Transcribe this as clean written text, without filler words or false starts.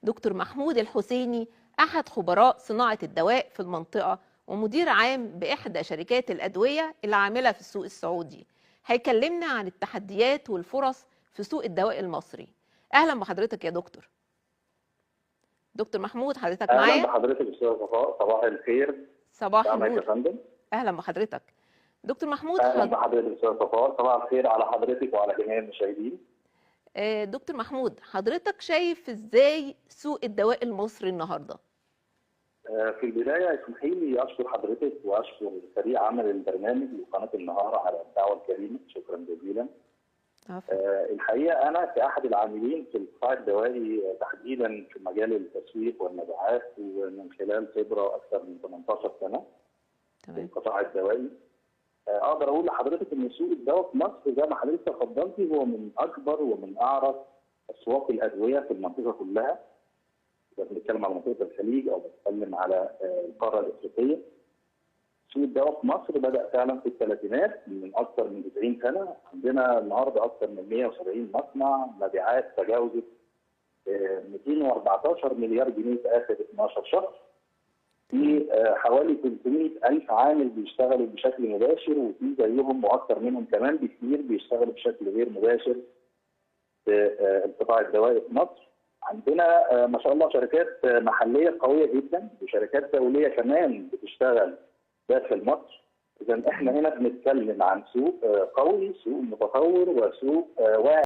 دكتور محمود الحسيني، أحد خبراء صناعة الدواء في المنطقة ومدير عام بإحدى شركات الأدوية العاملة في السوق السعودي. هيكلمنا عن التحديات والفرص في سوق الدواء المصري. أهلا بحضرتك يا دكتور. دكتور محمود، حضرتك معايا؟ أهلا بحضرتك أستاذ صفاء، صباح الخير. صباح النور. أهلا بحضرتك دكتور محمود. أهلا بحضرتك أستاذ صفاء، صباح الخير على حضرتك وعلى جميع المشاهدين. دكتور محمود، حضرتك شايف ازاي سوق الدواء المصري النهارده؟ في البداية اسمحي لي اشكر حضرتك واشكر فريق عمل البرنامج وقناة النهار على الدعوة الكريمة، شكرا جزيلا. الحقيقة انا كاحد العاملين في القطاع الدوائي تحديدا في مجال التسويق والمبيعات، ومن خلال خبره اكثر من 18 سنة في القطاع الدوائي، اقدر اقول لحضرتك ان سوق الدواء في مصر زي ما حضرتك تفضلتي هو من اكبر ومن اعرف اسواق الادوية في المنطقة كلها. اذا بنتكلم على منطقة الخليج او بنتكلم على القارة الافريقية. سوق الدواء في مصر بدا فعلا في الثلاثينات من اكثر من 90 سنة، عندنا النهارده اكثر من 170 مصنع، مبيعات تجاوزت 214 مليار جنيه في اخر 12 شهر. في حوالي 300 ألف عامل بيشتغلوا بشكل مباشر، وفي زيهم وأكثر منهم كمان بكثير بيشتغلوا بشكل غير مباشر في القطاع الدوائي في مصر. عندنا ما شاء الله شركات محلية قوية جدا وشركات دولية كمان بتشتغل داخل مصر. إذا إحنا هنا بنتكلم عن سوق قوي، سوق متطور، وسوق واعي.